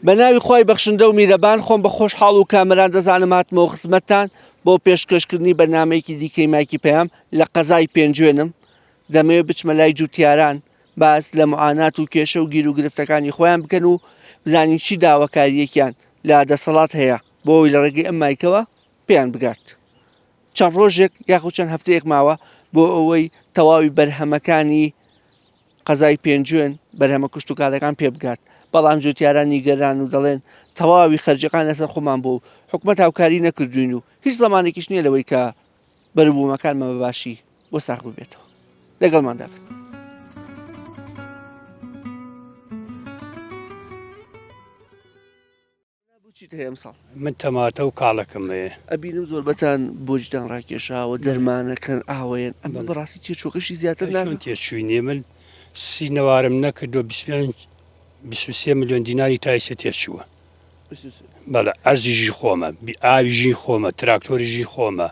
بە ناوی خوای بەخشندە و میرەبان خۆم بە خۆشحاڵ و کامەران دەزانم هاتمەوە خزمەتتان بۆ پێشکەشکردنی بەرنامەیەکی دیکەی مایکی پەیام لە قەزای پێنجوێنم دەمەوێت بچمە لای جوتیاران باس لە معانات و کێشە و گیروگرفتەکانی خۆیان بکەن و بزانین چی داواکارییەکیان لە دەسەڵات هەیە بۆ ئەوەی لە ڕێگەی ئەم مایکەوە پێیان بگات. چەند ڕۆژێک یاخود چەند هەفتەیەک ماوە بۆ ئەوەی تەواوی بەرهەمەکانی قەزای پێنجوێن بەرهەمە کشتوکاڵەکان پێ بگات، بەڵام جوتیاران نیگەران و دەڵێن تەواوی خەرجیەکان لەسەر خۆمان بووە و حکومەت هاوکاری نەکردوین و هیچ زەمانێکیش نییە لەوەی کە بەروبوومەکانمان بە باشی بۆ ساغ ببێتەوە. لەگەڵماندا بن. بۆچیت هەیە ئەمساڵ؟ من تەماتە و کاڵەکم هەیە. ئەبینم زۆربەتان بۆریتان ڕاکێشاوە دەرمانەکەن ئاوەیەن ئەمە بەڕاستی تێچووەکەشی زیاتر ناکا؟ چۆن تێچووی نییە من سی نەوارم نەکردووە 25 23 ملیۆن دیناری تا ئیسە تێچووە بەڵێ ئەرزی ژی خۆمە ئاوی ژی خۆمە تراکتۆری ژی خۆمە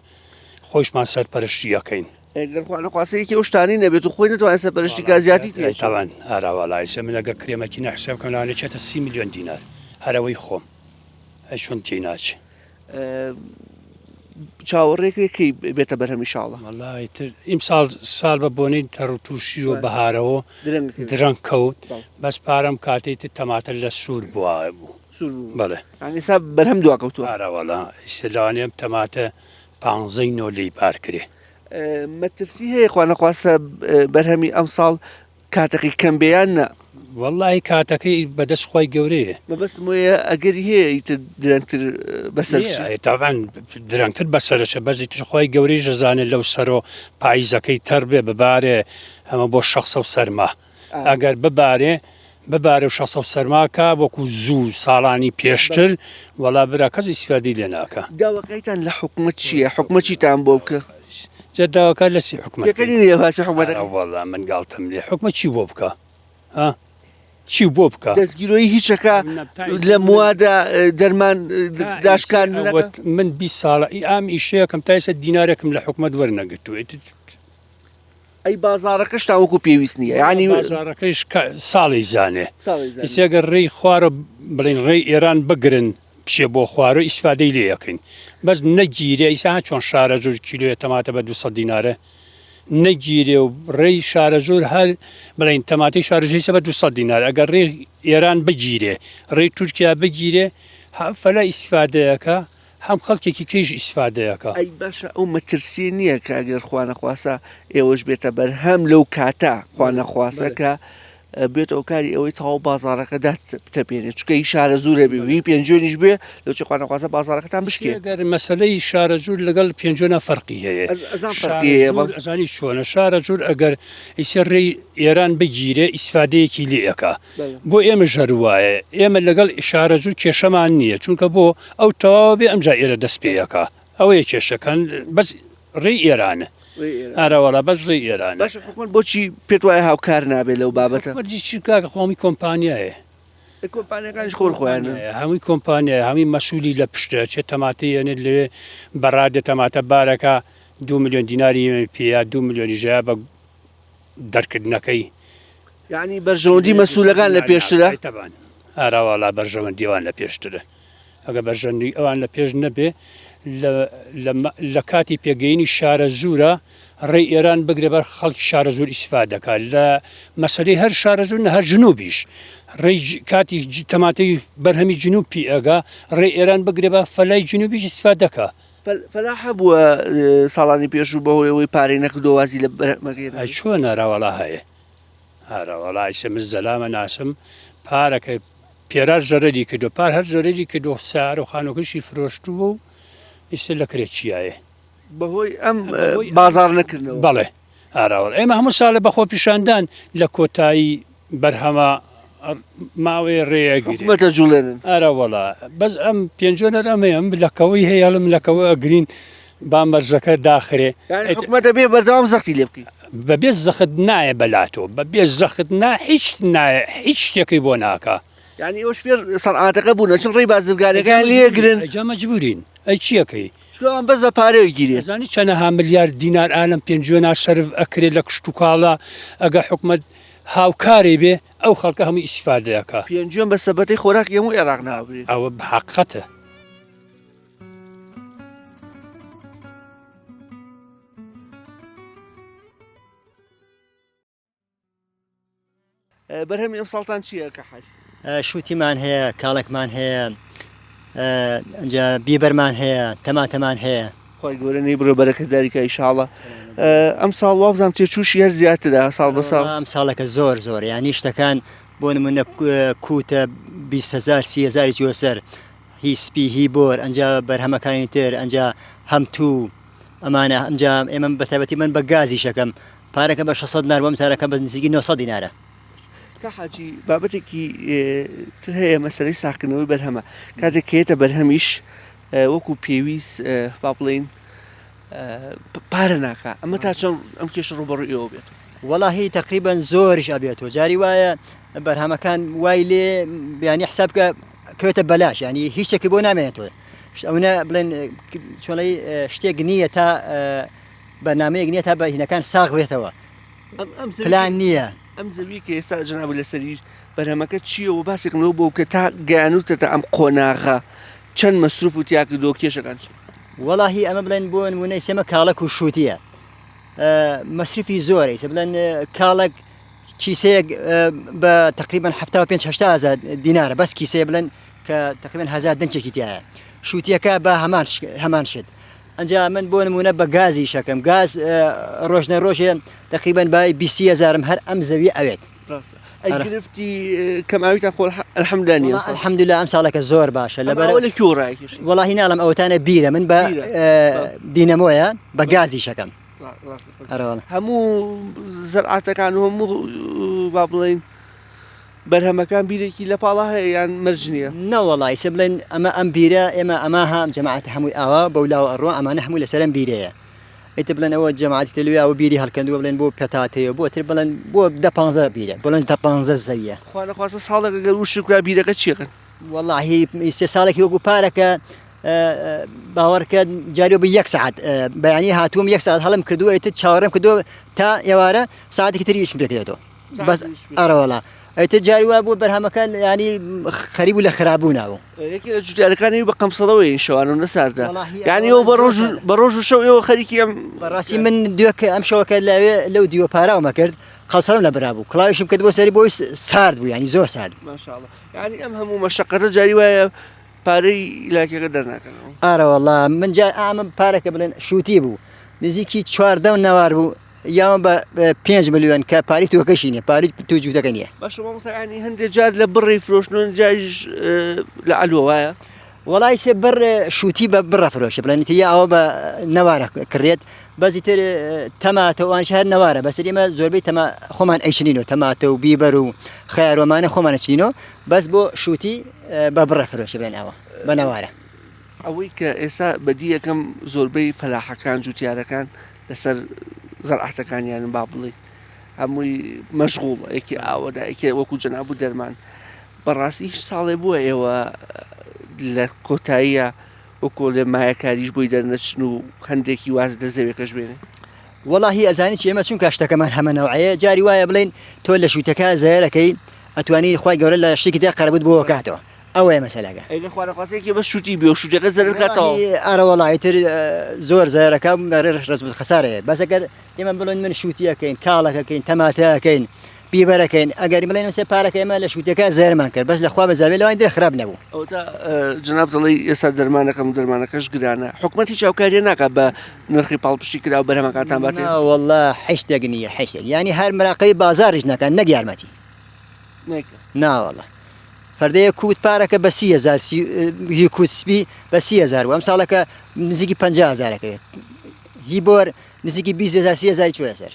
خۆشمان سەرپەرشتی ئەکەین. گەر خوا نەخواستە یەکێ ئەو شتانەی نەبێت و خۆی نەتوانێت سەرپەرشتی کا زیاتری تێچوو. تاوان ئارا وەڵا ئیسە من ئەگەر کرێمەکینە حساب کەم لەوانەیە چێتە سی ملیۆن دینار هەر ئەوەی خۆم ئەی چۆن تێی ناچێ. چاوەڕێکرێ کەی بێتە بەرهەم ئیشاڵا؟ وەڵا ئیتر ئیمساڵ ساڵ بە بۆنەی تەڕ و تووشی و بەهارەوە درەنگ کەوت بەس پارەم کاتەی تر تەماتە لە سوور بووە بوو بەڵێ یانی ئێستا بەرهەم دواکەوتووە. ئارا وەڵا ئیسە لەوانەیە ئەم تەماتە پانزەی نۆ لێی بار کرێ. مەترسی هەیە خوا نەخواستە بەرهەمی ئەمساڵ کاتەکەی کەم بێ یان نا؟ وەڵاهی کاتەکەی بەدەست خوای گەورەیە. مەبەستم وەیە ئەگەری هەیە ئیتر درەنگتر بەسەر بچێ؟ نیە تەبعەن درەنگتر بەسەر ئەچێ بەس ئیتر خوای گەورەیش ئەزانێ لەو سەرۆ پایزەکەی تەڕ بێ ببارێ ئەمە بۆ شەخسە و سەرما. ئەگەر ببارێ ببارێ و شەسە و سەرما کا وەکو زوو ساڵانی پێشتر وەڵا برا کەس ئیسفادەی لێ ناکا. داواکاریتان لە حکومەت چییە؟ حکومەت چیتان بۆ بکا؟ جا داواکار لە چی حکومەت پێکەنی نییە باسی حکومەتەکە. وەڵا من گاڵتەم لێ حکومەت چی بۆ بکا ها چی بۆ بکا؟ دەستگیرۆیی هیچەکە لە موادە دەرمان داشکاندنەکە؟ من 20 ساڵە ئی ئام ئیشەیەکەم تا ئێستا دینارێکم لە حکومەت وەرنەگرتووە ئەی بازاڕەکەشتان وەکو پێویست نییە یانی بازاڕەکەیش ساڵی زانێ ئیسێگەر ڕێی خوارە بڵین ڕێی ئێران بگرن بچێ بۆ خوارە ئیسفادەی لێ یەکەین بەس نەگیرێ ئیسا چۆن شارە زۆر کیلۆیە تەماتە بە 200 دینارە نەگیرێ و ڕێی شارە زۆر هەر بڵین تەماتی شارژیسە بە 200 دینار ئەگەر ڕێ ئێران بگیرێ ڕێی تورکیا بگیرێ فەلا ئیسفادەیەکە هەم خەڵکێکی کەیش ئیسفادەیەکا. ئەی باشە ئەو مەترسیە نیە کە ئەگەر خوانەخواسە ئێوەش بێتە بەرهەم لەو کاتە خوانەخواسە کە بێتە هۆکاری ئەوەی تەواو بازاڕەکە دات بتەپێنێت چونکە هی شارەزوورە بێ و هی پێنجوێنیش بێ لەوچێ خوانەخواسە بازاڕەکەتان بشکێ. ئەگەر مەسەلەی شارەزوور لەگەڵ پێنجوێنا فەرقی هەیە ئەزان فەرقی هەیە بەڵێ. ئەزانی چۆنە شارەزوور ئەگەر ئیسە رێی ئێران بگیرێ ئیسفادەیەکی لێ ئەکا بۆ ئێمەش هەر وایە ئێمە لەگەڵ شارەزوور کێشەمان نییە چونکە بۆ ئەو تەواوە بێ ئەمجا ئێرە دەست پێ ئەکا ئەوەیە کێشەکان بەس ڕێی ئێرانە ئارەوەڵا بەس ڕێی ئێرانە باشە حکومەت بۆچی پێت وایە هاوکار نابێت لەو بابەتە وەرجی چی کاکە خۆ هەمووی کۆمپانیایە کۆمپانیاکانیش خۆر خۆیانن هەمووی کۆمپانیای هەمووی مەسوولی لە پشتە چێ تەماتەی یەنێت لەوێ بەڕادێ تەماتە بارەکە دو ملیۆن دیناری پێیا دو ملیۆنی ژەیا بە دەرکردنەکەی. یەعنی بەرژەوەندی مەسولەکان لە پێشترە؟ تەبعەن ئاراواڵا بەرژەوەندی ئەوان لە پێشترە. ئەگەر بەرژەوەندی ئەوان لە پێش نەبێ لە کاتی پێگەینی شارەزوورە ڕێی ئێران بگرە بەر خەڵکی شارەزوور ئیسفادە دەکات لە مەسەلەی هەر شارەزوور نە هەر جنوبیش ڕێی کاتی تەماتەی بەرهەمی جنوب پی ئەگا ڕێی ئێران بگرە بە فەلای جنوبیش ئیسفادە دەکا. فەلاح هەبووە ساڵانی پێشوو بەهۆی ئەوەی پارەی نەکردووە وازی لە بەرهەمەکەی هێنا؟ ئەی چۆن ئەرا وەڵا هەیە ئەرا وەڵا ئیسە من زەلامە ناسم پارەکە پێرار زەرەری کردو پار هەر زەرەری کردو سارە و خانوەکەشی فرۆشتووە و ئیسە لە کرێ چیایە بەهۆی ئەم بازاڕ نەکردنەوە؟ بەڵێ ئاراوەڵ ئێمە هەموو ساڵێ بە خۆپیشاندان لە کۆتایی بەرهەمە ماوەیە ڕێیەگرێ. حکومەت ئەجوڵێنن. ئەرە وەڵا بەس ئەم پێنجۆنەر ئەمەیە ئەم لەکەوەی هەیە ئەڵێم لەکەوە ئەگرین با مەرزەکە داخرێ. یانی حکومەت ئەبێ بەردەوام زەختی لێ بکەی. بەبێ زەخت نایە بەلاتۆ بەبێ زەخت نا هیچ نایە هیچ شتێکی بۆ ناکا. یانی ئێوەش فێر سەنعاتەکە بوون ئەچن ڕێی بازرگانەکەیان لێ ئەگرن. ئەجا مەجبورین ئەی چیەکەی. چونکە ئەوان بەس بە پارەوە گیرێن. ئەزانی چەنەها ملیار دینار ئالەم پێنجوێنا سەرف ئەکرێ لە کشتوکاڵا ئەگە حکومەت. هاوکارێ بێ ئەو خەڵکە هەمووی ئیسفادە ئەکا. پێنجوێن بە سەبەتەی خۆراکی هەموو عێراق ناوبرێ. ئەوە حەقیقەتە. بەرهەمی ئەمساڵتان چییە کە حاجی؟ شووتیمان هەیە، کاڵەکمان هەیە، ئەنجا بیبەرمان هەیە، تەماتەمان هەیە. خوای گەورە نەیبڕێ بەرەکەتداری کا ئیشاڵا. ئەمساڵ وابزانم تێچووشی هەر زیاترە ساڵ بە ساڵ. ئەم ساڵەکە زۆر زۆر یانی شتەکان بۆ نمونە کوتە 20 هزار 30 هزاری چووە سەر هی سپی هی بۆر ئەنجا بەرهەمەکانی تر ئەنجا هەم توو ئەمانە ئەمجا ئێمە بە تایبەتی من بە گازیش ئەکەم پارەکە بە 600 دینار بۆ ئەم جارەکە بە نزیکی 900 دینارە. کاک حاجی بابەتێکی تر هەیە مەسەلەی ساغکردنەوەی بەرهەمە کاتێک کە یەتە بەرهەمیش وەکو پێویست با بڵێین پارە ناکا ئەمە تا چەند ئەم کێشە ڕووبەڕووی ئێوە بێت؟ وەڵاهی تەقریبەن زۆریش ئەبێتەوە جاری وایە بەرهەمەکان وای لێ بیانی حساب بکە کەوێتە بەلاش ینی هیچ شتێکی بۆ نامێنێتەوە ئەوە بڵێن چۆنەی شتێک نییە تا بەرنمەیەک نییە تا بە هینەکان ساغ بێتەوە پلان نییە. ئەم زەوی کە ئێستا جەنابت لەسەری بەرهەمەکە چییە و باسێکم لەوە بۆ بکە تا گەیانوتەتە ئەم قۆناغە چەند مەسروف و تیا کردووە کێشەکان چین؟ وەڵاهی ئەمە بڵێن بۆ نمونە ئێستا کاڵەک و شووتیە مەسرفی زۆرە ئیسە بڵێن کاڵەک کیسەیەک بە تقریبا 75 هزار دینارە بەس کیسەیە بڵێن کە تقریبا هزار دەنکێکی تایە شووتیەکە بە هەمان هەمان شت ئەجا من بۆ نمونە بە گازی شەکەم گاز ڕۆژنە ڕۆژێ تقریبا بای 20 هزارم هەر ئەم زەوی ئەوێت گرفتی کەماویتان خۆ الحمدلله نیە الحمدلله ئەم ساڵەکە زۆر باشە لەبەر لە کوێ ڕایکێشی وەڵاهی ناڵم ئەوەتانە بیرە من بە دینەمۆیە بە گازی شەکەم هەموو زەرعاتەکان و هەموو با بڵێین بەرهەمەکان بیرێکی لە پاڵا هەیە یان مەرج نییە؟ نەوەڵا ئیسە بڵێن ئەمە ئەم بیرە ئێمە ئەمە ها ئەم جەماعەتە هەمووی ئاوا بەولاوە ئەڕۆ ئەمانە هەموو لەسەر ئەم بیرەیە ئیتر بڵێن ئەوە جەماعەتی تر لەوێ ئەوە بیری هەڵکەندووە بڵێن بۆ پەتاتەیە بۆ تر بڵێن بۆ دە پانزە بیرە بڵێن دە پانزە زەویە. خوا نەخواستە ساڵێک ئەگەر وشک بکا بیرەکە چی ئەکەن؟ وەڵاهی ئیسە ساڵێکی وەکو پارەکە باوەڕکە جاری بە یەک سەعات بەیانی هاتووم یەک سەعات هەڵم کردووە ئیتر چاوەڕێم کردووە تا ئێوارە ساعتێکی تر ئیشم پێکرێتەوە بەس ئەرەوەڵا ئەیتر جاری وا بوو بەرهەمەکە ینی خەریب و لە خراپبوونەوە یەکێ لە جوتیارەکانی بە قەمسەڵەوەی شەوان و نەساردە یعنی ئەو بە ڕۆژ بە ڕۆژ و شەو ئێوە خەریکی ئەم بەڕاستی من دوێکە ئەم شەوەکە لەوێ لەو دیوە پاراومە کرد قەڵسەرم لە برا بوو کڵاویشم کرد بۆ سەری بۆی سارد بوو ینی زۆر سارد ماشاءالله یعنی ئەم هەموو مەشەقەتە جاری وایە پارەی لاکەکە دەرناکەنەوە ئارەوەڵا من جا ئامە پارەکە بڵێن شووتی بوو نزیکی چواردە و نەوار بوو یاوە بە پێنج ملیۆن کە پارەی تۆکەشی نیە پارەی تۆ جووتەکە نییە. باشە مامۆستا یانی هەندێک جار لە بڕی فرۆشتن جاریش لە عەلوە وایە؟ وەڵای سێ بڕ شووتی بە بڕە فرۆشە بڵێن یا ئەوە بە نەوارە کڕێت بەزی تر تەماتە وانش هەر نەوارە بەسەر ئێمە زۆربەی تەما خۆمان ئەیچنینەوە تەماتە و بیبەر و خەیارۆمانە خۆمانە چنینەوە بەس بۆ شووتی بە بڕە فرۆشە بڵێن ئەوە بە نەوارە. ئەوەی کە ئێستا بەدی یەکەم زۆربەی فەلاحەکان جوتیارەکان لەسەر زەرعەتەکانیانن با بڵێین هەمووی مەشغوڵە یەکێ ئاوەدا یەکێ وەکو جەناب و دەرمان بەڕاستی هیچ ساڵێ بووە ئێوە لە کۆتاییە وەکۆ لێ مایەکاریش بۆی دەرنەچن و هەندێکی واز لە زەوێکەش بێنێ وەڵاهی ئەزانی چی ئێمە چونکە شتەکەمان هەمە نەوعەیە جاری وایە بڵێن تۆ لە شووتەکە زەرەکەی ئەتوانی خوای گەورە لە شتێکی تر قەرەبووت بۆ کاتەوە ئەوەیە مەسەلەکە. ئەی لە خوانەخواستە یەکێ بەس شوتی بێ و شوتیەکە زەرەر کات تەواو. ئەرە وەڵا ئیتر زۆر زەرەکە ڕەزبت خەسارەیە بەس ئەگەر ئێمە بڵێن من شوتیەکەین کاڵەکەکەین تەماتەکەین بیبەرەکەین ئەگەر بڵێن سێ پارەکە ئێمە لە شوتەکە زەرمان کرد بەس لە خوا بەزاوێ لەوان درێ خراپ نەبوو. ئەوەتا جەناب دەڵێی ئێستا دەرمانەکەم و دەرمانەکەش گرانە حکومەت هیچ هاوکاریە ناکات بە نرخی پاڵپشتی کراو بەرهەمەکانتان باتێ؟ نا وەڵا حیچ شتێک نییە حیچ شتێک یانی هەر مراقەبی بازاڕیش ناکات نەک یارمەتی ناوەڵا فەردەیە کوت پارەکە بە 30هزار هی کوت سپی بە 30هزار و ئەم ساڵەکە نزیکی 50هزارەکەی هی بۆر نزیکی 20هزار 30هزاری چۆە سەر.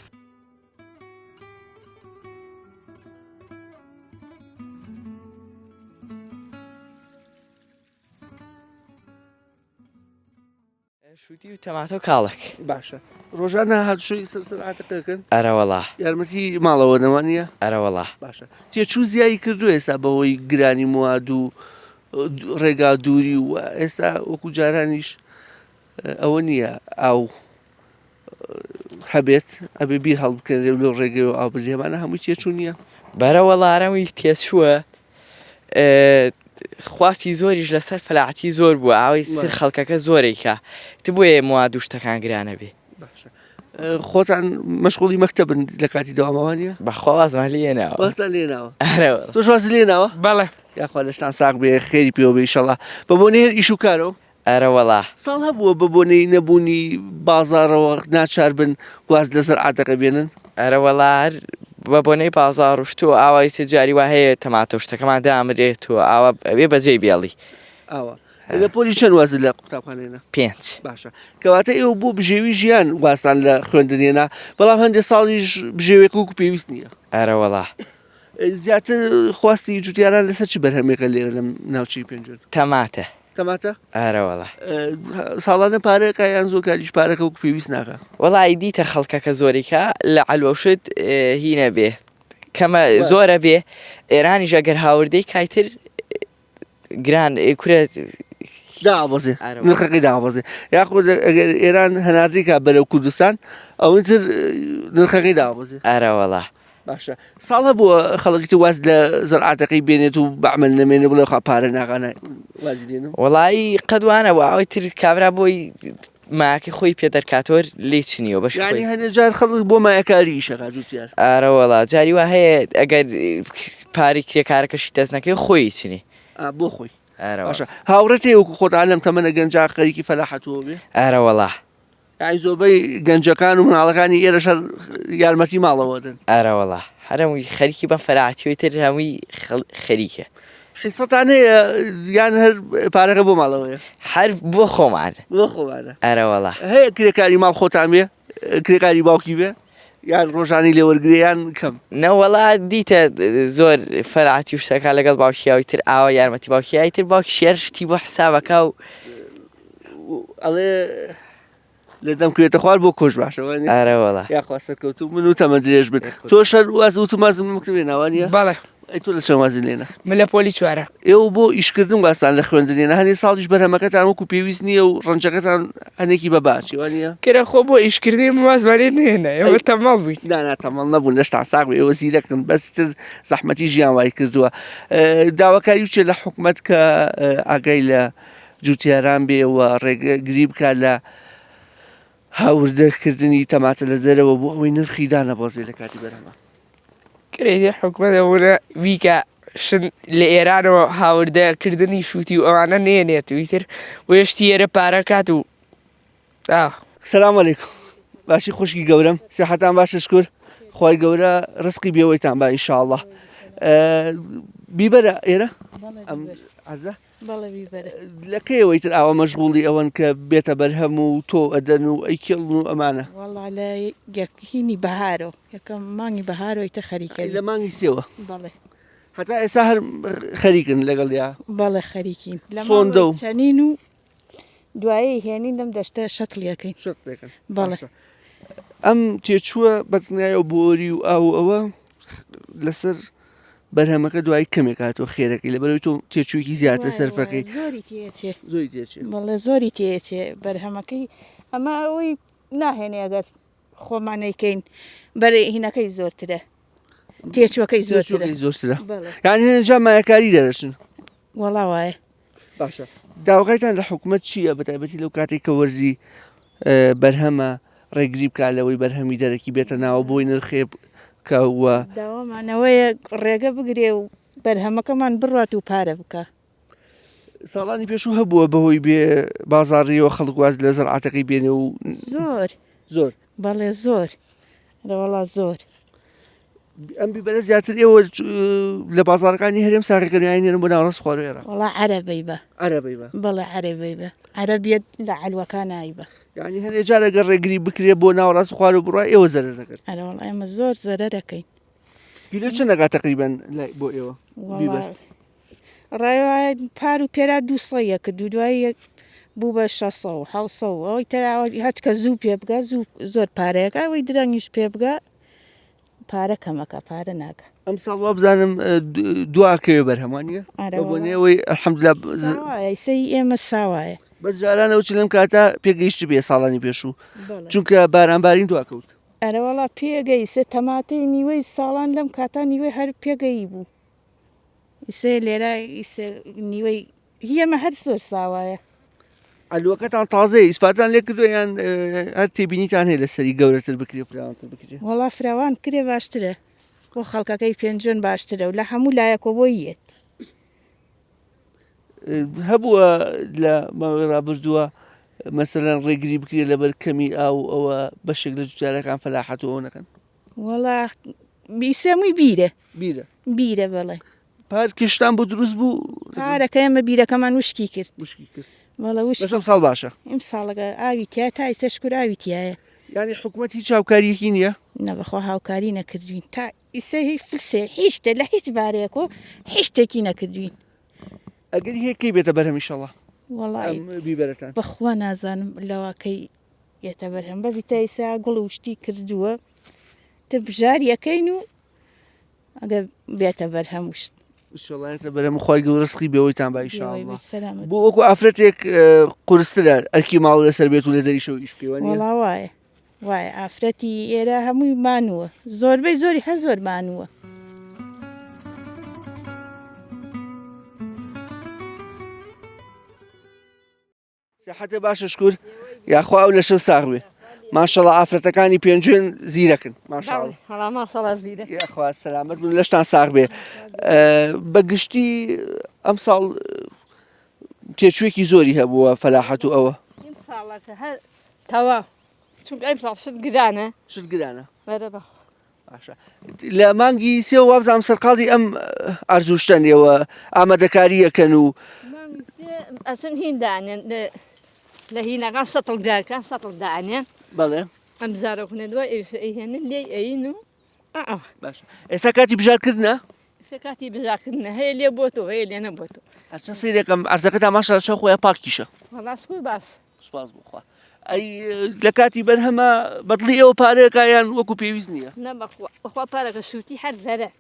شوتی و تەماتە و کاڵەک. باشە ڕۆژانە هاتوچۆی سەر سەر عاتقەکەن؟ ئەرەوەڵا. یارمەتی ماڵەوە نەوە نییە؟ ئەرەوەڵا. باشە تێچوو زیایی کردووە ئێستا بەهۆی گرانی مواد و ڕێگا دووری و ئێستا وەکو جارانیش ئەوە نییە ئاو. هەبێت ئەبێ بیر هەڵبکەنرێ و لەو ڕێگەیەوە ئاو بدرێ ئەمانە هەمووی تێچوو نییە؟ بەرە وەڵا هەمووی تێچووە خواستی زۆریش لەسەر فەلاحەتی زۆر بووە ئاوەی سر خەڵکەکە زۆرێکە ت بۆیە مواد و شتەکان گرانە بێ. باشە خۆتان مەشغوڵی مەکتەبن لە کاتی دەوامەوە نیە؟ بەخوا وازمان لێ ناوە. وازتان لێ ناوە؟ ئەرێ وەڵا. تۆش وازت لێ ناوە؟ بەڵێ. یاخوا لەشتان ساغ بێ خێری پێوە بێ ئیشەڵا. بە بۆنەی هەر ئیش و کارەوە؟ ئەرەوەڵا. ساڵ هەبووە بە بۆنەی نەبوونی بازاڕەوە ناچار بن واز لە زەرعاتەکە بێنن؟ ئەرەوەڵا هەر بە بۆنەی بازاڕ و شت و ئاوا ئیتر جاری وا هەیە تەماتە و شتەکەمان دامرێت و ئاوا ئەبێ بەجێی بێڵی. ئاوا. لە پۆلی چەند وازت لە قوتابخانە هێنا؟ پێنج. باشە. کەواتە ئێوە بۆ بژێوی ژیان وازتان لە خوێندن هێنا، بەڵام هەندێ ساڵیش بژێویەکە وەکو پێویست نییە. ئەرەوەڵا. زیاتر خواستی جوتیاران لەسەر چ بەرهەمێکە لێرە لەم ناوچەی پێنجوێن؟ تەماتە. تەماتە؟ ئارەوەڵا. ساڵانە پارەکە یان زۆر کاریش پارەکە وەکو پێویست ناکا؟ وەڵا دیتە خەڵکەکە زۆریکا لە عەلوە شت هی نەبێ کەمە زۆرە بێ ئێرانیش ئەگەر هاوردەی کایتر گران کورە دابەزێ نرخەکەی دابەزێ یاخود ئەگەر ئێران هەناردەی کا بەرەو کوردستان ئەوتر نرخەکەی دابەزێ. ئارەوەڵا. باشە ساڵ هەبووە خەڵکی تر واز لە زەرعاتەکەی بێنێت و بەعمل نەمێنێ بڵێ خوا پارە ناغانە وازی دێنم؟ وەڵایی قەت وا نەبووە ئەوەی تر کابرا بۆی مایەکەی خۆی پێ دەرکاتۆر لێی چنیوە بەشی خۆی. یانی هەنێ جار خەڵک بۆ مایەکاری ئیشەکا جوتیار. ئارەوەڵا جاری وا هەیە ئەگەر پارەی کرێکارەکەشی دەست نەکەوێ خۆی چنی. ئا بۆ خۆی. ئارەوەڵا. باشە هاوڕێت هەیە وەکو خۆت ئا لەم تەمەنە گەنجا خەریکی فەلاحەتەوە بێ؟ ئارەوەڵا. یانی زۆربەی گەنجەکان و مناڵەکانی ئێرەش هەر یارمەتی ماڵەوە دەن. ئارەوەڵا هەر هەمووی خەریکی بەم فەلاحەتیەوەی تر هەمووی خەریکە. حیسەتان هەیە یان هەر پارەکە بۆ ماڵەوەیە؟ هەر بۆ خۆمانە. بۆ خۆمانە. ئەرەوەڵا. هەیە کرێکاری ماڵ خۆتان بێ کرێکاری باوکی بێ یان ڕۆژانەی لێ وەرگرێ یان کەم؟ نەوەڵا دیتە زۆر فەرعەتی و شتەکە لەگەڵ باوکیاوی تر ئاوا یارمەتی باوکیای تر باوکیشی هەر شتی بۆ حسابەکا و ئەڵێ لە دەم کوێتە خوار بۆ کۆش باشە وانە ئارە وەڵا یاخوا سەرکەوتوو من و تەمەن درێژ بن تۆ شەر واز وتم وازم لە مەکتەب هێنا وانە بەڵێ ئەی تۆ لە چەند وازت لێنا من لە پۆلی چوارە ئێوە بۆ ئیشکردن وازتان لە خوێندن هێنا هەنێ ساڵیش بەرهەمەکەتان وەکو پێویست نییە و ڕەنجەکەتان هەنێکی بە باچی وانە کرە خۆ بۆ ئیشکردن ئێمە وازمان لێ نەهێنا ئێمە تەمەڵ بووین نا نا تەمەڵ نەبوون لەشتان ساغ بێ ئێوە زیرەکن بەس تر زەحمەتی ژیان وای کردووە داواکاری چیە لە حکومەت کە ئاگای لە جوتیاران بێ و ڕێگری بکات لە هاوردەکردنی تەماتە لە دەرەوە بۆ ئەوەی نرخی دانەبەزێ لە کاتی بەرهەمە. کرێ حکومەت ئەوەنە بیکا شن لە ئێرانەوە هاوردە کردنی شوتی و ئەوانە نێنێت و ئیتر بۆیە شتی ئێرە پارە کات و ئا. سلام علیکم باشی خوشکی گەورەم سیحەتان باشە شکر خوای گەورە ڕزقی بێوەیتان با ئینشاءاللە بیبەرە ئێرە ئەم عەرزە بەڵێ بیبەرە. لە کەیەوە ئیتر ئاوا مەشغوڵی ئەوەن کە بێتە بەرهەم و تۆو ئەدەن و ئەیکێڵن و ئەمانە؟ وەڵا لە یەک هینی بەهارۆ یەکەم مانگی بەهارۆ ئیتر خەریکە لە مانگی سێوە؟ بەڵێ. هەتا ئێستا هەر خەریکن لەگەڵیا؟ بەڵێ خەریکین. لە سۆندە و. ماڵەوە چەنین و دوایی هێنین لەم دەشتە شەتڵی ئەکەین. شەتڵی ئەکەن. بەڵێ. باشە ئەم تێچووە بەدڵنیایەوە بۆری و ئاو و ئەوە لەسەر بەرهەمەکە دوایی کەمێک هاتووە خێرەکەی لەبەرەوەی تۆ تێچوویەکی زیاتر سەرفەکەی زۆری تێچێ زۆری تێچێ بەڵێ زۆری تێچێ بەرهەمەکەی ئەمە ئەوەی ناهێنێ ئەگەر خۆمان نەیکەین بەر هینەکەی زۆرترە تێچوەکەی زۆرترە زۆرترە یان هێنە جا مایەکاری دەرەچن وەڵا وایە. باشە داواکاریتان لە حکومەت چییە بە تایبەتی لەو کاتێک کە وەرزی بەرهەمە ڕێگری بکات لەوەی بەرهەمی دەرەکی بێتە ناوە بۆی نرخێ بکە و داوامانەوەیە ڕێگە بگرێ و بەرهەمەکەمان بڕات و پارە بکە. ساڵانی پێشوو هەبووە بەهۆی بێ بازاڕیەوە خەڵک واز لە زەرعاتەکەی بێنێ و زۆر زۆر بەڵێ زۆر رەوەڵا زۆر. ئەم بیبەرە زیاتر ئێوە لە بازاڕەکانی هەرێم ساغەکەن یان نێرن بۆ ناوەڕاست خواروو عێراق؟ وەڵا عەرەبەی بە. عەرەبەی بە. بەڵێ عەرەبەی بە. عەرەبیەت لە عەلوەکان ئایبە. یانی هەنێ جار ئەگەر ڕێگری بکرێ بۆ ناوەڕاست خواروو بڕوا ئێوە زەرەر دەکەن. ئەرێ وەڵا ئێمە زۆر زەرەر ئەکەین. کیلۆ چەند ئەگات تەقریبەن لای بۆ ئێوە بیبەر؟ وەڵا ڕای وایە پار و پێرار دوو سەد ئەکرد و دوایی یەک بوو بە شەسەد و حەوسەد و ئەوەی تر ئەوە هەچ کە زوو پێ بگا زوو زۆر پارەیەکە ئەوەی درەنگیش پێ بگا پارە کەمەکە پارە ناکە. ئەمساڵ وابزانم دوا ئەکەوێ بەرهەم وانیە؟ ئەرێ بە وەڵا بۆنەی ئەوەی الحمدللە ساوایە ئیسەی ئێمە ساوایە. بەس جاران ئەو چ لەم کاتە پێگەیشتبێ ساڵانی پێشوو چونکە بارانبارین دواکەوت. ئەرەوەڵا پێگەی سێ تەماتەی نیوەی ساڵان لەم کاتە نیوەی هەر پێگەیی بوو ئیسێ لێرە ئیسێ نیوەی هیەمە هەر زۆر ساوایە. عەلوەکەتان تازەیە ئیسفادان لێ کردووە یان هەر تێبینیتان هەیە لەسەری گەورەتر بکرێ فراوانتر بکرێ؟ وەڵا فراوان بکرێ باشترە بۆ خەڵکەکەی پێنجوێن باشترە و لە هەموو لایەکەوە بۆی یەت. هەبووە لە ماوەی ڕابردووە مەسەلەن ڕێگری بکرێت لەبەر کەمی ئاو ئەوە بەشێک لە جوتیارەکان فەلاحەت و ئەوە نەکەن؟ وەڵا بیسێمووی بیرە بیرە بیرە بەڵێ. پار کێشتان بۆ دروست بوو؟ پارەکە ئێمە بیرەکەمان وشکی کرد. وشکی کرد. بەڵێ وشکی. بەس ئەمساڵ باشە؟ ئیمساڵەکە ئاوی تیا تا ئیستا شکور ئاوی تیایە. یانی حکومەت هیچ هاوکاریەکی نییە؟ نا بەخوا هاوکاری نەکردوین تا ئیسە هی فلسێ هیچ شتێ لە هیچ بارەیەک و هیچ شتێکی نەکردوین. ئەگەری هەیە کەی بێتە بەرهەم ئیشەڵا وەڵای ئەم بیبەرەتان؟ بەخوا نازانم لەواکەی یەتە بەرهەم بەس تا ئیسا گوڵ و شتی کردووە تر بژاری ئەکەین و ئەگەر بێتە بەرهەم وشت. ئیشەڵا یەتە بەرهەم و خوای گەورە ڕزقی بێوەیتان با ئیشاڵڵا. بێوەی بێت سەلامەت. بۆ وەکو ئافرەتێک قورسترە ئەرکی ماڵ لەسەر بێت و لە دەریشەوە ئیش بکەی وانیە؟ وەڵا وایە. وایە ئافرەتی ئێرە هەمووی مانووە زۆربەی زۆری هەر زۆر مانووە. سیحەتێ باشە شکور یاخوا ئەو لەشەو ساغ بێ ماشەڵا ئافرەتەکانی پێنجوێن زیرەکن ماشەڵا هەڵا ماشەڵا زیرەک یاخوا سەلامەت بن لەشتان ساغ بێ بە گشتی ئەم ساڵ تێچوویەکی زۆری هەبووە فەلاحەت و ئەوە ئەم ساڵەکە هەر تەواو چونکە ئەم ساڵ شت گرانە شت گرانە بەرە بەخوا باشە لە مانگی سێ وابزانام سەرقاڵی ئەم ئارزوشتەن ئێوە ئامادەکاریەکەن و ئەچن هین دانێن لە هینەکان سەتڵ دارکان سەتڵ دانێن بەڵێ ئەم بزارۆکنە دوای ئەیهێنن لێی ئەین و باشە ئێستا کاتی بژارکردنە ئێستا کاتی بژارکردنە هەیە لێ بۆ تۆ هەیە لێ نەبۆ تۆ هەرچەند سەیرەکەم عەرزەکەتان ماشاءاللە چاو خۆیان پاکیشە وەڵا سوپاس باس سوپاس بۆ خوا ئەی لە کاتی بەرهەمە بەدڵی ئێوە پارەیەکە یان وەکو پێویست نییە نە بەخوا بەخوا پارەکە شووتی هەر زەرەر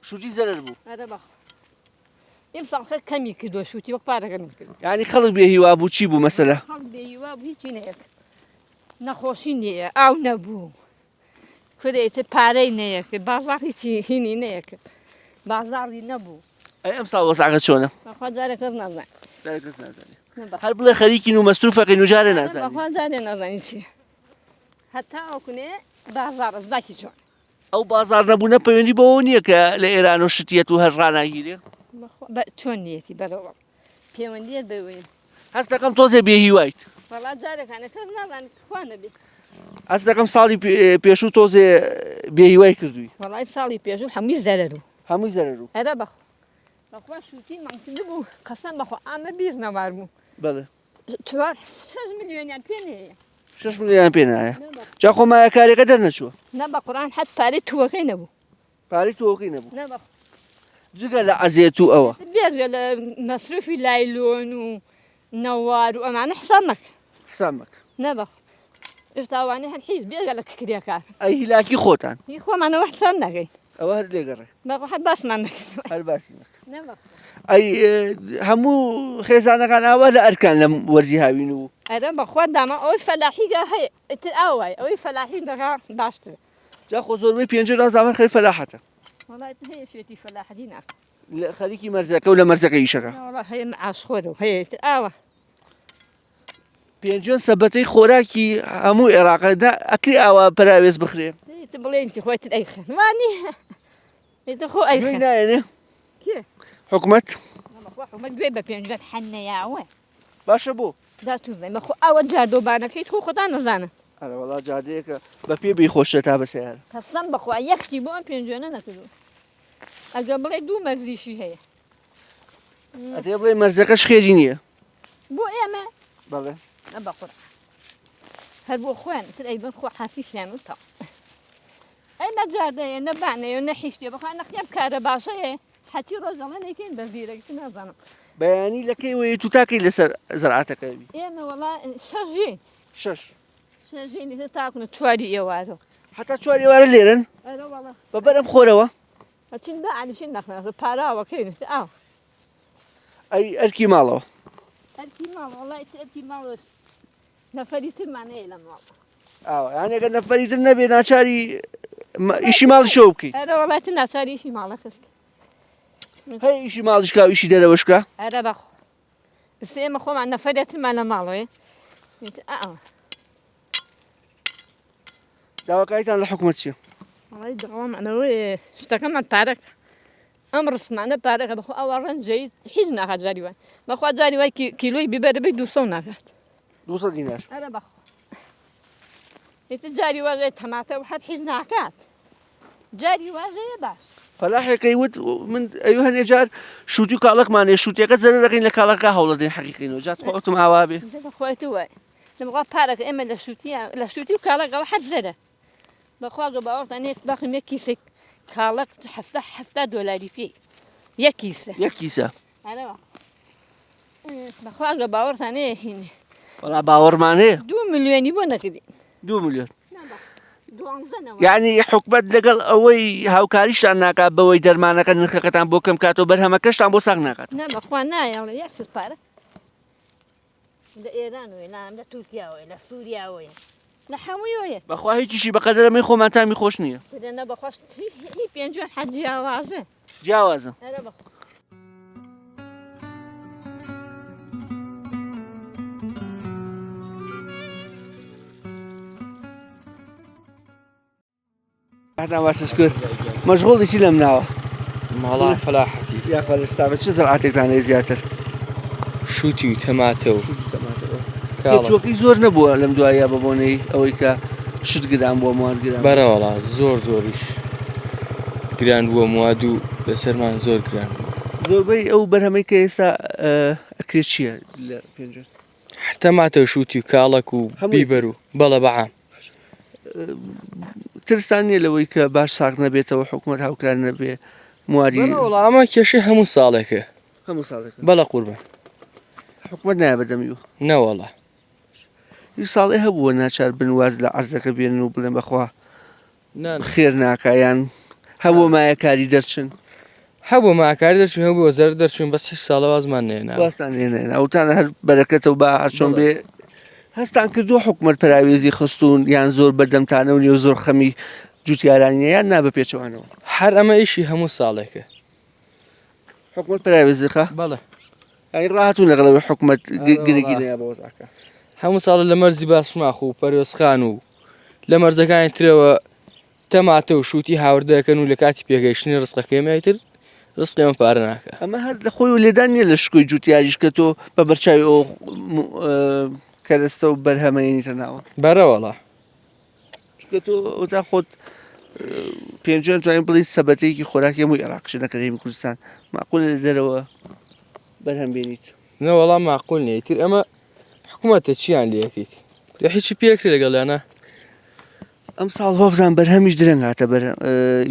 شووتی زەرەر بوو ئەرە بەخوا ئیمساڵ خەر کەمی کردووە شووتی وەک پارەکە نەکرد یعنی خەڵک بێ هیوا بوو چی بوو مەسەلە خەڵک بێ هیوا بوو هیچی نەیەکرد نەخۆشی نییە ئاو نەبوو کورە ئیتر پارەی نەیەکرد بازاڕ هیچی هینی نەیەکرد بازاڕی نەبوو. ئەی ئەمساڵ وەزعەکە چۆنە؟ بەخوا جارێ کەس نازانێ. جارێ کەس نازانێ. هەر بڵێ خەریکین و مەسروفەکەین و جارێ نازانین. بەخوا جارێ نازانین چییە. هەتا ئەوکنێ بازاڕە زاکی چۆن. ئەو بازاڕ نەبوونە پەیوەندی بەوەوە نییە کە لە ئێرانەوە شت یەت و هەر ڕاناگیرێ؟ بەخوا چۆن نیەتی بەرەوە پەیوەندیت بەوەی. هەست دەکەم تۆزێ بێ هیوایت. وەڵا جارێکانە کەس نازانێت خوا نەبێ. هەست دەکەم ساڵی پێشوو تۆزێ بێ هیوای کردووی. وەڵای ساڵی پێشوو هەمووی زەرەر و. هەمووی زەرەر و. ئەرە بەخوا بەخوا شووتی مانگ بوو قەسەم بەخوا ئامە بیست نەوار بوو. بەڵێ. چوار شەش ملیۆنیان پێ نەیە. شەش ملیۆنیان پێ نایە. جا خۆ مایەکاریەکە دەرنەچووە. نا بە قورئان حەت پارەی تووەکەی نەبوو. پارەی تۆوەکەی نەبوو. نا بەخوا. جگە لە عەزێت و ئەوە. بێجگە لە مەسروفی لایلۆن و نەوار و ئەمانە حساب مەکە. حساب مەکە. نا بەخوا. ئێستا ئەوانەی هەر حیز بێجگە لە کرێکار. ئەی هیلاکی خۆتان. هی خۆمان ئەوە حساب ناکەین. ئەوە هەر لێگەڕێ. بەخوا هەر باسمان نەکردووە. هەر باسی مەکە. نا بەخوا. ئەی هەموو خێزانەکان ئاوا لە ئەرکان لەم وەرزی هاوین و. ئەرە بەخوا داما ئەوەی فەلاحیگا هەیە ئیتر ئاوایە ئەوەی فەلاحی دەکا باشترە. جا خۆ زۆربەی پێنجە نازانم خەریک فەلاحەتە. وەڵا ئیتر هەیە شێتی فەلاحەتی ناکا. لە خەریکی مەرزەکە و لە مەرزەکە ئیشەکا. وەڵا هەیە معاش خۆرە و هەیە ئیتر ئاوا. پێنجوێن سەبەتەی خۆراکی هەموو عێراقە نا ئەکرێ ئاوا پەراوێز بخرێ. ئیتر بڵێین چی خۆ ئیتر ئەیخەن وا نییە ئیتر خۆ گوێی ئەیخەن. نایەنێ کێ؟ حکومەت. نا بەخوا حکومەت گوێی بە پێنجوێن حەنەیاوە. باشە بۆ؟ جا توزنەی بەخۆ ئەوە جادۆبانەکەیت خۆ خۆتان نەزانن. ئەرە وەڵا جادەیەکە بە پێ بی خۆشترە تا بە سەیارە. قەسەم بەخوا یەک شتی بۆ ئەم پێنجوێنە نەکردووە ئەگەر بڵێی دوو مەرزیشی هەیە. ئەتەوێ بڵێی مەرزەکەش خێری نییە؟ بۆ ئێمە؟ بەڵێ. نە بەقورعان هەر بۆ خۆیان تر ئەیبەن خۆ حافیسیان و تەواو. ئەی نە جادەیە نە بانەیە نە حیشتێ بەخوا نەخیام کارە باشەیە حەتی ڕۆژ دەڵێن ئەیکەین بە زیرەک چ نازانم. بەیانی لە کەی وەیت و تا کەی لەسەر زەرعەتەکە بی؟ ئێمە وەڵا شەژین. شەش. شەژین ئیتر تاکونە چواری ئێوارە. هەتا چوار ئێوارە لێرەن؟ ئەرە وەڵا. بە بەر ئەم خۆرەوە؟ ئەچین بە ئانیشین نەخنە پاراوەکەین ئیتر ئاو. ئەی ئەرکی ماڵەوە؟ ئەرکی ماڵ وەڵای ئیتر ئەرکی ماڵەش نەفەری ترمان هەیە لە ماڵ. ئاوا یانی ئەگەر نەفەری تر نەبێ ناچاری ئیشی ماڵیشەوە بکەیت. ئەرە وەڵای تر ناچاری ئیشی ماڵەکەش کەی. هەیە ئیشی ماڵیش کا و ئیشی دەرەوەش کا؟ ئەرە بەخوا ئیستا ئێمە خۆمان نەفەرێ ترمان لە ماڵەوەیە ئیتر ئاوا. داواکاریتان لە حکومەت چییە؟ وەڵای داوامان ئەوەیە شتەکەمان پارەکە ئەم ڕسمانە پارەکە بەخوا ئەوە ڕەنجەی هیچ ناخات جاری وای بەخوا جاری وای کیلۆی بیبەرە بی 200 ناکات 200 دینار ئەرە بەخوا ئیتر جاری واژەیە تەماتە و حەد هیچ ناکات جاری واژەیە باش فەلاحێکەی وت من ئەو هەنێ جار شووتی و کاڵەکمانێ شووتەکە زەرەکەین لە کاڵەکە هەوڵەدەین حەقیقینەوە جا تخوا ئەوتم ئاوا بێ بەخوای تو وای لەمڕا پارەکە ئێمە لە شووتیان لە شووتی و کاڵەکەوە حەد زەرە بەخوا گە باوەڕتان یەک باخم یەک کیسەی کاڵەک حەفتا حەفتا دۆلاری پێی یەک کیسە یەک کیسە ئەرەوە بەخوا گە باوەڕتان هەیە هینێ وەڵا باوەڕمان هەیە دوو ملیۆنی بۆ نەکردین دوو ملیۆن دوانزە نەوە یعنی حکومەت لەگەڵ ئەوەی هاوکاریشتان ناکات بەوەی دەرمانەکە نرخەکەتان بۆ کەم کاتەوە بەرهەمەکەشتان بۆ ساغ ناکات نا بەخوا نایەڵێ یەک شت پارە لە ئێرانەوەیە نا لە تورکیاوەیە لە سووریاوەیە لە هەموویەوەیە. بەخوا هیچیشی بەقەدەر ئەمەی خۆمان تامی خۆش نییە. کورە نە بەخوا هی پێنجوێن حەد جیاوازە. جیاوازە. ئەرە بەخوا. هەتا باس شکر مەشغوڵی چی لەم ناوە ماڵا فەلاحەتی یاخوا لە سابە چ زراعەتێکتان هەیە زیاتر شووتی و تەماتە و تێچووەکەی زۆر نەبووە لەم دوایە بە بۆنەی ئەوەی کە شت گران بووە مواد گران بەرەوەڵا زۆر زۆریش گران بووە مواد و لەسەرمان زۆر گران بووە زۆربەی ئەو بەرهەمەی کە ئێستا ئەکرێت چییە لە پێنجوێن هەر تەماتە و شووتی و کاڵەک و بیبەر و بەڵە بەعام ترستان نییە لەوەی کە باش ساغ نەبێتەوە حکوومەت هاوکار نەبێ مواری وەڵا ئەمە کێشەی هەموو ساڵێکە هەموو ساڵێک بەڵە قوربان حکوومەت نایە بەدەمی و نەوەڵا هیچ ساڵێ هەبووە ناچار بن واز لە عەرزەکە بێنن و بڵێن بەخوا خێر ناکا یان هەبووە مایە کاری دەرچن؟ هەبوو ماکاری دەرچون هەبوو زەرەر دەرچون بەس هیچ ساڵە وازمان نێنا وازتان لێ نەهێنا وتان هەر بەرەکەتە و با هەرچۆن بێ هەستان کردووە حکومەت پەراوێزی خستوون یان زۆر بەدەمتانە و نیە زۆر خەمی جوتیاران نیە یان نا بە پێچەوانەوە؟ هەر ئەمە ئیشی هەموو ساڵێکە. حکومەت پەراوێزی خا؟ بەڵێ. یانی ڕاهاتوون لەگەڵ ئەوەی حکومەت گرنگی نەیا بە وەزعەکە؟ هەموو ساڵە لە مەرزی باشماخ و پەروێزخان و لە مەرزەکانی ترەوە تەماتە و شووتی هاوردە دەکەن و لە کاتی پێگەیشتنی ڕزقەکەی ئێمە ئیتر ڕزقی ئێمە پارە ناکا. ئەمە هەر لە خۆی و لێدان نییە لە شکۆی جووتیاریش کە تۆ بە بەرچاوی ئەو کەرەستە و بەرهەمە یەنیتە ناوە. بەرەوەڵا. چونکە تۆ ئەوتا خۆت پێنجوێن توانین بڵێین سەبەتەیەکی خۆراکی هەموو عێراقیشە نەک هەرێمی کوردستان ماقولە لە دەرەوە بەرهەم بێنیت. نەوەڵا ماقول نییە ئیتر ئەمە حکومەتە چیان لێ ئەکەیت تۆ هیچی پێکرێ لەگەڵیانە. ئەم ساڵ وابزانم بەرهەمیش درەنگ هاتە بەر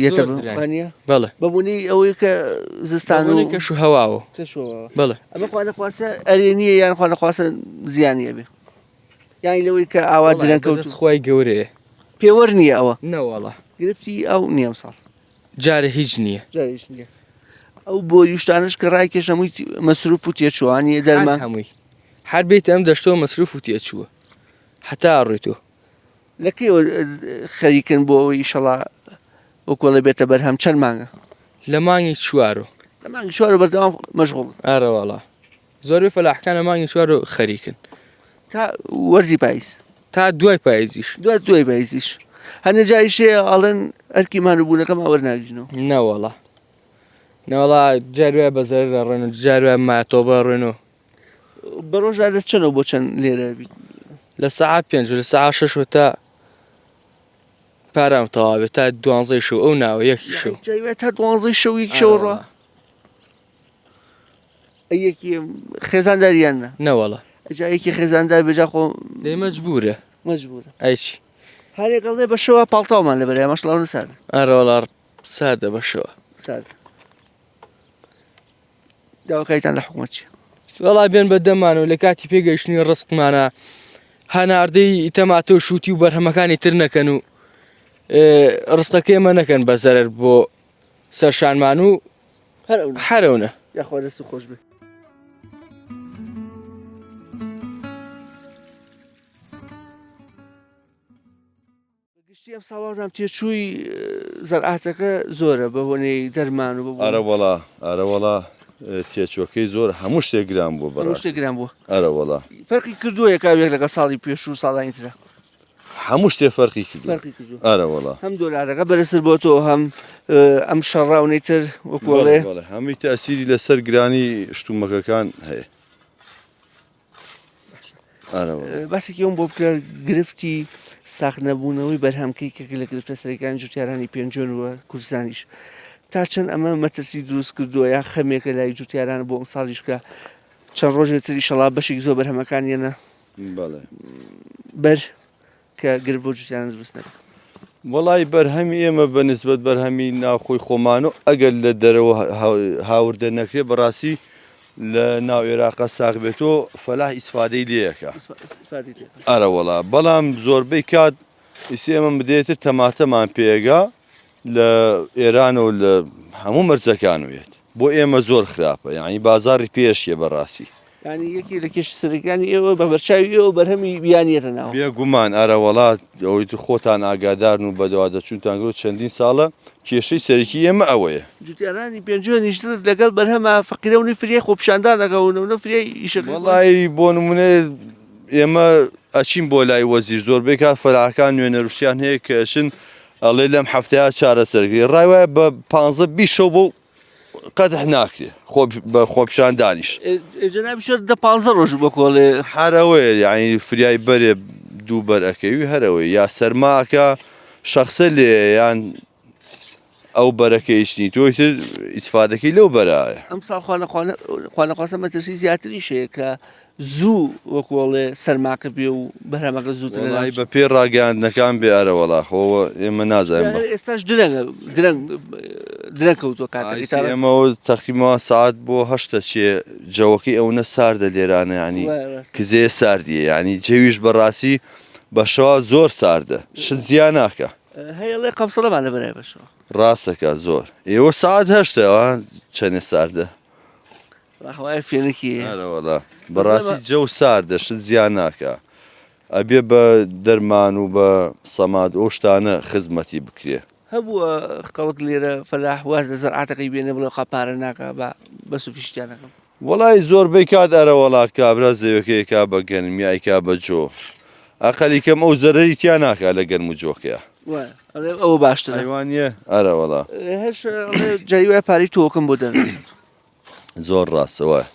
یەتە وانە بەڵێ بە بۆنەی ئەوەی کە زستان و کەش و هەواوە کەش و هەواوە بەڵێ ئەمە خوا نەخواستە ئەرێنییە یان خوا نەخواستە زیانیە بێ یانی لەوەی کە ئاوا درەنگ کەوت بەدەست خوای گەورەیە پێوەر نییە ئەوە نەوەڵا گرفتی ئەو نییە ئەمساڵ جارێ هیچ نییە جارێ هیچ نییە ئەو بۆری و شتانەش کە ڕایکێش هەمووی مەسروف و تێچووانیە دەرمان هەمووی هەر بێیتە ئەم دەشتەوە مەسروف و تێچووە هەتا ئەڕۆی تۆ. لە کەیەوە خەریکن بۆ ئەوەی ئیشەڵا وەکۆڵێ بێتە بەرهەم چەند مانگە؟ لە مانگی چوارۆ. لە مانگی چوارۆ بەردەوام مەشغوڵن؟ ئەرەوەڵا زۆربەی فەلاحەکان لە مانگی چوارۆ خەریکن. تا وەرزی پاییز؟ تا دوای پاییزیش. دوای دوای پاییزیش. هەندێک جاریش هەیە ئەڵێن ئەرکی مانووبوونەکەمان وەرناگرینەوە. نەوەڵا نەوەڵا جار وایە بە زەرەر ئەڕۆن و جار وایە مایەتۆبە ئەڕۆن و. بە ڕۆژا لە چەنەوە بۆ چەند لێرە بیت؟ لە سەعات پێنج و لە سەعات شەشەوە تا پارام تەواو بێت تا دوانزەی شەو ئەو ناوە یەکی شەو. جاری وایە تا دوانزەی شەو یەکی شەو ڕا؟ ئەی یەکی خێزانداری یان نا؟ نەوەڵا. ئەجا یەکی خێزاندار بێ جا خۆ دەی مەجبوورە. مەجبوورە. ئەی چی؟ هەرێک ئەڵێ بە شەوا پاڵتاومان لەبەرە ماشەڵا ئەوەندە ساردە. ئەرەوەڵا ساردە بە شەوا. ساردە. داواکاریتان لە حکومەت چییە؟ وەڵا بێن بە دەمان و لە کاتی پێگەیشتنی ڕزقمانە هەناردەی تەماتە و شووتی و بەرهەمەکانی تر نەکەن و ڕزقەکەی ئێمە نەکەن بە زەرەر بۆ سەرشانمان و هەرەونە. یاخوا دەست خۆش بێ. ئەم ساڵ وازام تێچووی زەرعاتەکە زۆرە بە هۆنەی دەرمان و بە ئەرە وەڵا ئەرە وەڵا تێچوەکەی زۆر هەموو شتێک گران بووە هەموو شتێک گران بووە ئەرە وەڵا فەرقی کردووە یەکاو یەک لەگەڵ ساڵی پێشوو ساڵانی ترە هەموو شتێ فەرقی کردووە فەرقی کردووە ئەرە وەڵا هەم دۆلارەکە بەرزتر بۆتەوە هەم ئەم شەڕاونەی تر وەکوڵێ هەمووی تەسیری لەسەر گرانی شتومەکەکان هەیە باسێکی ئەوم بۆ بکە گرفتی ساغ نەبوونەوەی بەرهەمکەی کە لە گرفتە سەرەکان جوتیارانی پێنجۆن و کوردستانیش تا چەند ئەمە مەترسی دروست کردووە یا خەمێکە لای جوتیاران بۆ ئەم ساڵیش کە چەند ڕۆژێ تری شەڵا بەشێک زۆر بەرهەمەکان یەنە بەر کە گرفت بۆ جوتیاران دروست نەبێت. وەڵای بەرهەمی ئێمە بە نسبەت بەرهەمی ناوخۆی خۆمان و ئەگەر لە دەرەوە هاوردە نەکرێ بەڕاستی لە ناو ئێراقا ساغ بێتۆ فەلاح ئیسفادەی لێیەکە ئەرە وەڵا بەڵام زۆربەی کات ئیسێ ئێمە مدەیەتر تەماتەمان پێگا لە ئێران و لە هەموو مەرجەکان وێت بۆ ئێمە زۆر خراپە یعنی بازاڕی پێشیە بەڕاستی یانی یەکێ لە کێشە سەرەکیەکانی ئێوە بە بەرچاوی ئێوە بەرهەمی بیانیەتە ناوە. بێ گومان ئەرە وەڵا ئەوەی تر خۆتان ئاگادارن و بەدوادەچوونتان کردوە چەندین ساڵە کێشەی سەرەکی ئێمە ئەوەیە. جوتیارانی پێنجوێنیش تر لەگەڵ بەرهەمە فەقیرە و نە فریای خۆپیشاندان ئەکەون و نە فریای ئیشەکەی خۆیان. وەڵایی بۆ نمونە ئێمە ئەچین بۆ لای وەزیر زۆربەی کات فەلاحەکان نوێنەروشتیان هەیە کە ئەچن ئەڵێ لەم هەفتەیە چارەسەر کرێ ڕای وایە بە پانزە 20 شەو بۆ قەدح ناکرێ خۆ بە خۆپیشاندانیش. جەنابی شێر دە پانزە ڕۆژ بۆ کۆڵێ. هەرەوەیە یانی فریای بەرێ دوو بەر ئەکەوی هەرەوەی یا سەرماکە شەخسە لێ یان ئەو بەرەکەیش نی تۆی تر ئیسفادەکەی لەو بەرایە. ئەم ساڵ خوانەخواستە مەترسی زیاتریش هەیە کە زوو وەکو ئەڵێ سەرماکە بێ و بەرهەمەکە زووتر لە وەڵایی بە پێی ڕاگەیاندنەکان بێ ئەرەوەڵا خۆ ئێمە نازانین بە ئێستاش درەنگە درەنگ درەنگ کەوتووە کاتەکەی تا ئێمەوە تەقریبا سەعات بۆ هەشتە چێ جەوەکەی ئەونە ساردە لێرانە یانی کزێ ساردیە یانی جەویش بەڕاستی بە شەوا زۆر ساردە شت زیا ناکە. هەیە ئەڵێ قەمسەڵەمان لەبەرای بە شەوا. ڕاستەکا زۆر ئێوە سەعات هەشتە چەنێ ساردە. هەوای فێنکی ئەرەوەڵا بەڕاستی جەو ساردە شت زیان ناکا ئەبێ بە دەرمان و بە سەماد ئەو شتانە خزمەتی بکرێ. هەبووە خەڵک لێرە فەلاح واز لە زەرعاتەکەی بێنێ بڵێ قا پارە ناکا با بەس و فیشتیانەکەم. وەڵای زۆربەی کات ئەرەوەڵا کابرا زەویەکەی ئەکا بە گەنم یا ئەیکا بە جۆ ئەقەلی کەم ئەو زەرەری تیا ناکا لە گەنم و جۆکەیا. وایە ئەڵێ ئەوە باشترە. ئەی وانیە؟ ئەرەوەڵا. هەر ئەڵێ جاری وایە پارەی تۆوەکەم بۆ دەرناکات. زۆر ڕاستە وایە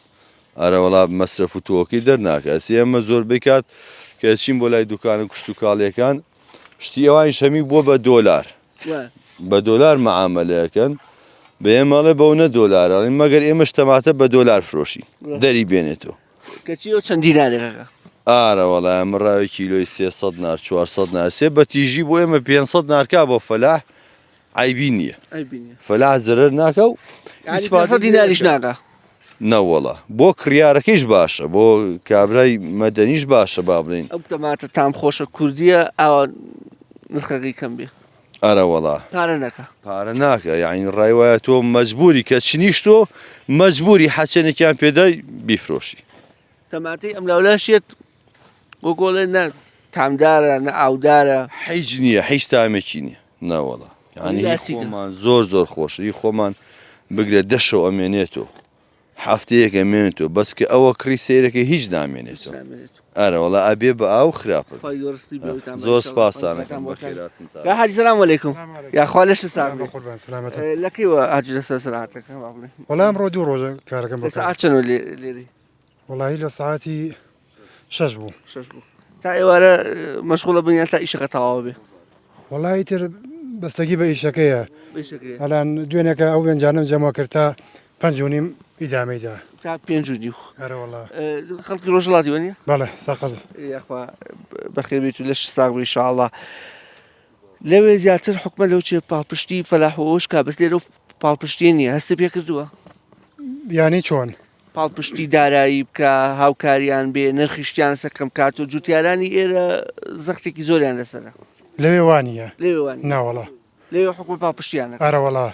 ئەرەوەڵا مەسرەف و تۆکەی دەرناکە ئەسی ئێمە زۆربەی کات کە چین بۆ لای دوکانە کشتوکاڵیەکان شتی ئەوانیش هەمی بووە بە دۆلار بە دۆلار معاملەکەن بە ئێمەڵێ بەو نە دۆلار ئەڵێن مەگەر ئێمەش تەماتە بە دۆلار فرۆشی دەری بێنێتەوە کەچی ئەو چەند دینارێکەکە ئارە وەڵا ئەمە ڕاوی کیلۆی 300 نار 400 نار سێ بە تیژی بۆ ئێمە 500 نارکا بۆ فەلاح عەیبی نییە فەلاح زەرەر ناکا و ئیسفادە دیناریش ناکا. نەوەڵا بۆ کڕیارەکەیش باشە بۆ کابرای مەدەنیش باشە با بڵێین. ئەو تەماتە تام خۆشە کوردیە ئاوا نرخەکەی کەم بێ. ئەرەوەڵا. پارە نەکا. پارە ناکا یانی ڕای وایە تۆ مەجبوری کە چنیش تۆ مەجبوری حەچەنێکیان پێدای بیفرۆشی. تەماتەی ئەملاولاش یەت وەکۆڵێ نە تامدارە نە ئاودارە. حیچ نییە حیچ تامێکی نییە. نەوەڵا یانی هی خۆمان زۆر زۆر خۆشە هی خۆمان بگرە دە شەو ئەمێنێتەوە هەفتەیەک ئەمێنێتەوە بەس کە ئەوە کڕی سەیرەکەی هیچ نامێنێتەوە ئەرە وەڵا ئەبێ بە ئاو خراپە زۆر سپاستانەکەم بەخێراتنتان یا حاجی سلام علیکم یاخوا لەشت ساغ بێ لەکەیوە هاتووی لەسەر سەرعاتەکە وەڵا ئەمڕۆ دوو ڕۆژە کارەکەم بۆ سەعات چەند لێرەی وەڵاهی لە سەعاتی شەش بوو شەش بوو تا ئێوارە مەشغوڵە بن یان تا ئیشەکە تەواو بێ وەڵاهی تر بەستەگی بە ئیشەکەیە ئەلان دوێنێکە ئەو گەنجانەم جەمە کرد تا پەنج و نیم ئیدامەی دا تا پێنج و نیو ئەرە وەڵا خەڵکی ڕۆژهەڵاتی وەنیە بەڵێ سەقز یاخوا بەخێر بێیت و لەش ساغ بێ ئینشاءڵڵا لەوێ زیاتر حکومە لەو چێ پاڵپشتی فەلاح و ئەوش کا بەس لێرە و پاڵپشتی نییە هەستت پێ کردووە یانی چۆن پاڵپشتی دارایی بکا هاوکاریان بێ نرخی شتیان لەسەر کەم کات و جوتیارانی ئێرە زەختێکی زۆریان لەسەرە. لەوێ وا نییە. لەوێ وا نییە. ناوەڵا. لەوێ حکومەت پاڵپشتیان ئەکا. ئەرەوەڵا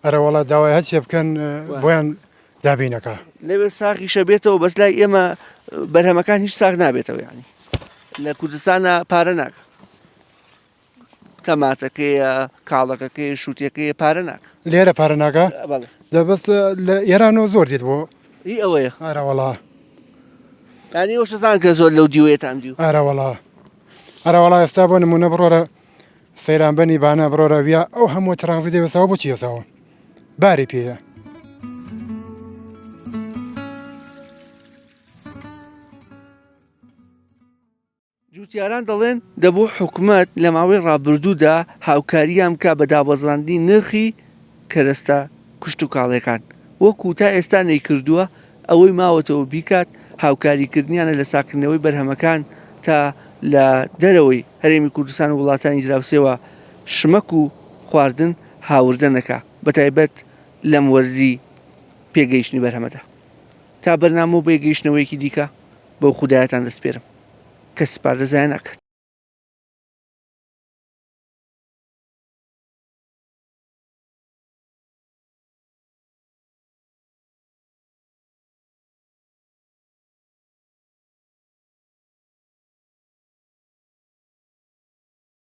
ئەرەوەڵا داوای هەرچێ بکەن بۆیان دابین ئەکا. لەوێ ساغیشە بێتەوە بەس لای ئێمە بەرهەمەکان هیچ ساغ نابێتەوە یانی لە کوردستانا پارە ناکا. تەماتەکەیە، کاڵەکەکەیە، شووتیەکەیە پارە ناکا. لێرە پارە ناکا؟ بەڵێ. دە بەس لە ئێرانەوە زۆر دێت بۆ. هی ئەوەیە. ئەرەوەڵا. یانی ئێوەش ئەزانن کە زۆر لەو دیوەیەتان دیوە. ئەرەوەڵا. ئەرەوەڵا ئێستا بۆ نموونە بڕۆرە سەیرانبەنی بانە بڕۆرە ویا ئەو هەموو ترانزیت دەوێسەوە بۆچی ئێسەوە باری پێیە. جوتیاران دەڵێن، دەبوو حکومەت لە ماوەی ڕابردوودا هاوکارییان بکات بە دابەزاندنی نرخی کەرەستە کشتوکاڵییەکان، وەکو تا ئێستا نەیکردووە، ئەوەی ماوەتەوە بیکات هاوکاریکردنیانە لە ساغکردنەوەی بەرهەمەکان تا لە دەرەوەی هەرێمی کوردستان و وڵاتانی دراوسێوە شمەک و خواردن هاوردە نەکا بەتایبەت لەم وەرزی پێگەیشتنی بەرهەمەدا. تا بەرنامە و بەیگەیشتنەوەیەکی دیکە بەو خودایەتان دەسپێرم کە سپاردە زایە ناکات.